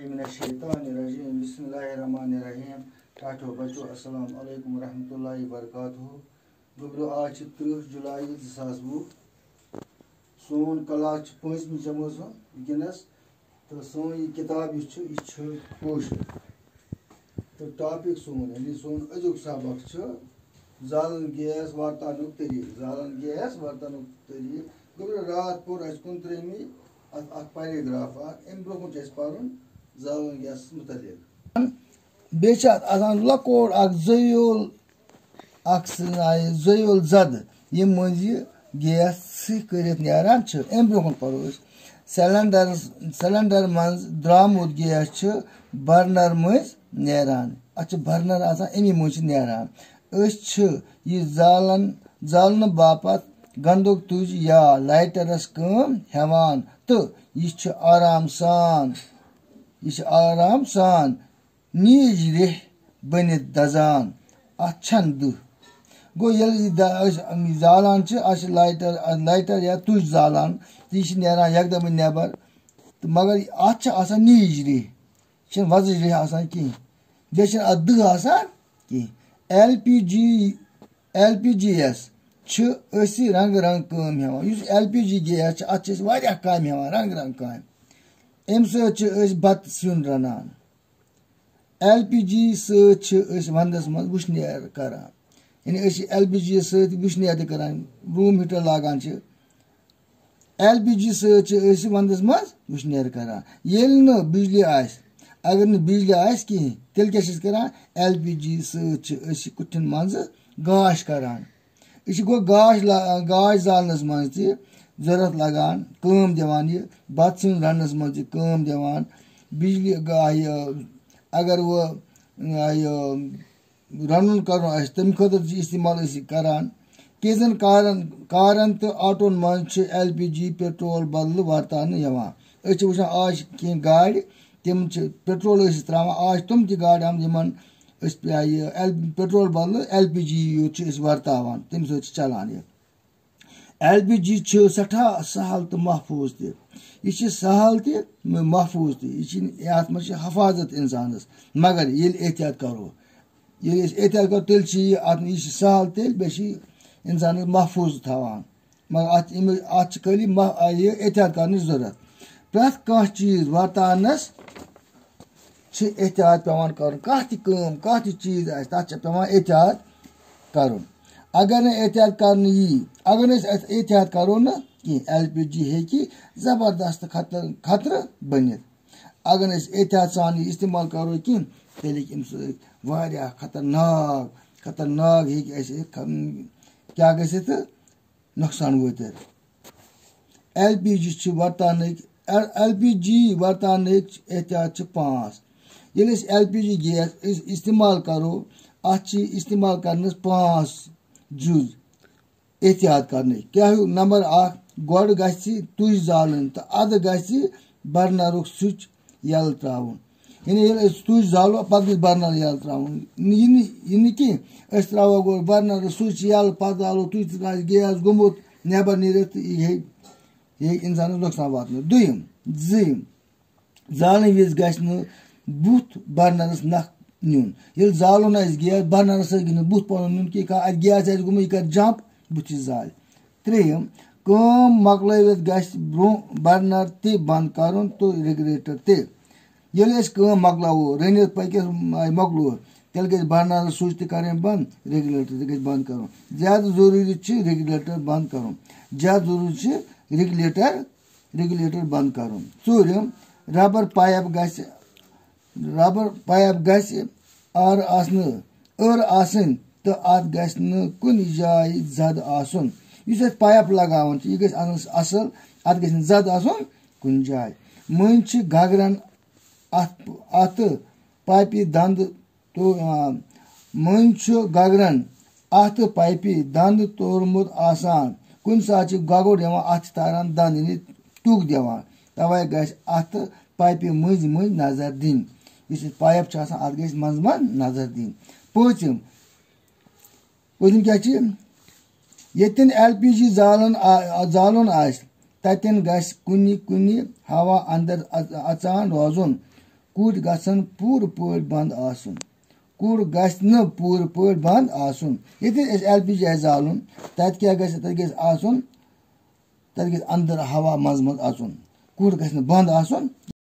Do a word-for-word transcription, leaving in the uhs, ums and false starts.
من الشیطان الرجیم۔ بسم اللہ الرحمن الرحیم۔ ٹاٹھو بچو، السلام علیکم ورحمۃ اللہ وبرکاتہ۔ گوٚبرو، آز چھِ ترٕٛہ جولائی زٕ ساس وُہ۔ سون کلاس چھُ پٲنٛژمہِ جمٲژ ہُنٛد وٕنکیٚنَس، تہٕ سٲنۍ یہِ کِتاب یُس چھِ، یہِ چھِ کٲشُر۔ تہٕ ٹاپِک سون، یعنی سون أزیُک سبق چھُ زالن گیس ورتاونُک طریٖقہٕ۔ زالن گیس ورتاونُک طریٖقہٕ۔ گوٚبرو، راتھ پوٚر اَسہِ کُنترٛہمہِ اَتھ اَکھ پیراگراف اَکھ۔ اَمہِ برٛونٛہہ کُن چھُ اَسہِ پَرُن زالن گیسَس مُتعلِق۔ بیٚیہِ چھِ اَتھ آسان لۄکُٹ اَکھ زٲیُل، اَکھ سٕنٛز آیہِ زٲیُل زَدٕ، ییٚمہِ مٔنٛزۍ یہِ گیس سٕہہ کٔرِتھ نیران چھِ۔ اَمہِ برٛونٛہہ کُن پَرو أسۍ۔ سلینڈرس، سلینڈر منٛز درٛامُت گیس چھُ برنر مٔنٛزۍ نیران۔ اَتھ چھُ برنر آسان، اَمی مٔنٛزۍ چھُ نیران۔ أسۍ چھِ یہِ زالن، زالنہٕ باپتھ گنٛدُک تُج یا لایٹرس کٲم ہٮ۪وان، تہٕ یہِ چھُ آرام سان، یہِ چھُ آرام سان نیٖج ریٚہہ بٔنِتھ دَزان۔ اَتھ چھَنہٕ دٕہ۔ گوٚو، ییٚلہِ یہِ د-، أسۍ یہِ زالان چھِ، اَسہِ چھِ لایٹر، لایٹر یا تُج زالان، تہٕ یہِ چھِ نیران یکدمٕے نٮ۪بر۔ تہٕ مگر اَتھ چھِ آسان نیٖج ریٚہہ، چھِنہٕ وۄزٕج ریٚہہ آسان کِہیٖنۍ، بیٚیہِ چھِنہٕ اَتھ دٕہ آسان کِہیٖنۍ۔ ایل پی جی، ایل پی جی یَس چھِ أسۍ رنٛگہٕ رنٛگہٕ کٲم ہٮ۪وان۔ یُس ایل پی جی گیس چھِ، اَتھ چھِ أسۍ واریاہ کامہِ ہٮ۪وان، رنٛگہٕ رنٛگہٕ کامہِ۔ اَمہِ سۭتۍ چھِ أسۍ بَتہٕ سیُن رَنان۔ ایل پی جی سۭتۍ چھِ أسۍ وَندَس منٛز وٕشنیر کَران۔ یعنی أسۍ چھِ ایل پی جی سۭتۍ وٕشنیر تہِ کَران، روٗم ہیٖٹَر لاگان چھِ۔ ایل پی جی سۭتۍ چھِ أسۍ وَندَس منٛز وٕشنیر کَران۔ ییٚلہِ نہٕ بِجلی آسہِ، اگر نہٕ بِجلی آسہِ کِہیٖنۍ، تیٚلہِ کیٛاہ چھِ أسۍ کَران؟ ایل پی جی سۭتۍ چھِ أسۍ کُٹھٮ۪ن منٛزٕ گاش کَران۔ یہِ چھِ گوٚو گاش لا-، گاش زالنَس منٛز تہِ ضوٚرَتھ لَگان، کٲم دِوان یہِ، بَتہٕ سیُن رَننَس منٛز تہِ کٲم دِوان۔ بِجلی گا-، یہِ، اگر وۄنۍ، یہِ، رَنُن کَرُن آسہِ، تَمہِ خٲطرٕ چھِ اِستعمال أسۍ یہِ کَران۔ کینٛژَن کارَن، کارَن تہٕ آٹوَن منٛز چھِ ایل پی جی پیٹرول بدلہٕ ورتاونہٕ یِوان۔ أسۍ چھِ وٕچھان، آز چھِ کینٛہہ گاڑِ، تِم چھِ پیٹرول ٲسۍ ترٛاوان، آز چھِ تِم تہِ گاڑِ آمژٕ، یِمَن أسۍ پے-، یہِ ایل-، پیٹرول بدلہٕ ایل پی جی یوت چھِ أسۍ ورتاوان، تَمہِ سۭتۍ چھِ چَلان یہِ۔ ایل پی جی چھِ سٮ۪ٹھاہ سہل تہٕ محفوٗظ تہِ۔ یہِ چھِ سہل تہِ، م-، محفوٗظ تہِ۔ یہِ چھِ، اَتھ منٛز چھِ حفاظت اِنسانَس، مگر ییٚلہِ احتیاط کَرو، ییٚلہِ أسۍ احتیاط کَرو، تیٚلہِ چھِ یہِ اَتھ، یہِ چھِ سہل تیٚلہِ، بیٚیہِ چھِ یہِ اِنسانَس محفوٗظ تھاوان۔ مگر اَتھ، اَمہِ، اَتھ چھِ خٲلی مح-، یہِ احتیاط کَرنٕچ ضوٚرَتھ۔ پرٛٮ۪تھ کانٛہہ چیٖز واتناونَس چھِ احتیاط پٮ۪وان کَرُن۔ کانٛہہ تہِ کٲم، کانٛہہ تہِ چیٖز آسہِ، تَتھ چھِ پٮ۪وان احتیاط کَرُن۔ اگر نہٕ احتیاط کَرنہٕ یی، اگر نہٕ أسۍ اَتھ احتیاط کَرو نہٕ کینٛہہ، ایل پی جی ہیٚکہِ زبردست خطر-، خطرٕ بٔنِتھ۔ اگر نہٕ أسۍ احتیاط سان یہِ استعمال کَرو کینٛہہ، تیٚلہِ ہیٚکہِ اَمہِ سۭتۍ واریاہ خطرناک، خطرناک ہیٚکہِ اَسہِ خ-، کیٛاہ گٔژھِتھ تہٕ نۄقصان وٲتِتھ۔ ایل پی جی چھِ ورتاونٕکۍ، ایل پی جی ورتاونٕکۍ احتیاط چھِ پانٛژھ۔ ییٚلہِ أسۍ ایل پی جی گیس أسۍ استعمال کرو، اَتھ چھِ استعمال کرنَس پانٛژھ جُز احتیاط کرنٕکۍ۔ کیٛاہ ہیوٗ؟ نمبر اکھ، گۄڈٕ گژھِ تُج زالٕنۍ تہٕ اَدٕ گژھِ برنرُک سُچ یَلہٕ ترٛاوُن۔ یعنی ییٚلہِ أسۍ تُج زالو، پَتہٕ گژھِ برنر یَلہٕ ترٛاوُن۔ یہِ نہٕ، یہِ نہٕ کینٛہہ، أسۍ ترٛاوو گۄڈٕ برنر سُچ یَلہٕ، پَتہٕ زالو تُج، تہٕ آسہِ گیس گوٚمُت نٮ۪بر نیٖرِتھ، تہٕ یہِ ہیٚکہِ، یہِ ہیٚکہِ اِنسانَس نۄقصان واتنٲوِتھ۔ دوٚیِم، زٕیِم، زالنہٕ وِزِ گژھِ نہٕ بُتھ برنرَس نَکھ نیُن۔ ییٚلہِ زالُن آسہِ گیس، برنرَس سۭتۍ گژھِ نہٕ بُتھ پَنُن نیُن کینٛہہ۔ کانٛہہ اَتہِ گیس آسہِ گوٚمُت، یہِ کَرِ جمپ، بُتھِ زالہِ۔ ترٛیٚیِم، کٲم مۄکلٲوِتھ گژھِ برونٛہہ برنر تہِ بنٛد کرُن تہٕ ریگولیٹر تہِ۔ ییٚلہِ أسۍ کٲم مۄکلاوو، رٔنِتھ پٔکِتھ مۄکلو، تیٚلہِ گژھِ برنر سُچ تہِ کرٕنۍ بنٛد، ریگولیٹر تہِ گژھِ بنٛد کرُن۔ زیادٕ ضروٗری چھِ ریگولیٹر بنٛد کرُن۔ زیادٕ ضروٗری چھِ ریگولیٹر، ریگولیٹر بنٛد کرُن۔ ژوٗرِم، ربر پایپ گژھِ ربر پایپ گژھِ ٲر آسنہٕ، ٲر آسٕنۍ تہٕ اَتھ گژھِ نہٕ کُنہِ جایہِ زَد آسُن۔ یُس أسۍ پایپ لگاوان چھِ، یہِ گژھِ آسُن اَصٕل، اَتھ گژھِ نہٕ زَد آسُن کُنہِ جایہِ۔ مٔنٛزۍ چھِ گگرن اَتھ، اَتھٕ پایپہِ دَنٛدٕ تو-، آ، مٔنٛزۍ چھُ گگرن اَتھٕ پایپہِ دَنٛد تورمُت آسان۔ کُنہِ ساتہٕ چھِ گگُر یِوان، اَتھ چھِ تاران دَنٛد، یعنی ٹُک دِوان۔ تَوَے گژھِ اَتھٕ پایپہِ مٔنٛزۍ مٔنٛزۍ نظر دِنۍ۔ یُس یہِ پایپ چھِ آسان، اَتھ گژھِ منٛزٕ منٛزٕ نظر دِنۍ۔ پوٗنٛژِم، پوٗنٛژِم کیٛاہ چھِ؟ ییٚتٮ۪ن ایل پی جی زالُن آ-، زالُن آسہِ، تَتٮ۪ن گژھِ کُنہِ کُنہِ ہوا اَندَر اَژ-، اَژان روزُن۔ کُٹھ گژھن پوٗرٕ پٲٹھۍ بنٛد آسُن۔ کُٹھ گژھِ نہٕ پوٗرٕ پٲٹھۍ بنٛد آسُن۔ ییٚتہِ أسۍ ایل پی جی آسہِ زالُن، تَتہِ کیٛاہ گژھِ؟ تَتہِ گژھِ آسُن، تَتہِ گژھِ اَندَر ہوا منٛزٕ منٛزٕ اَژُن۔ کُٹھ گژھِ نہٕ بنٛد آسُن۔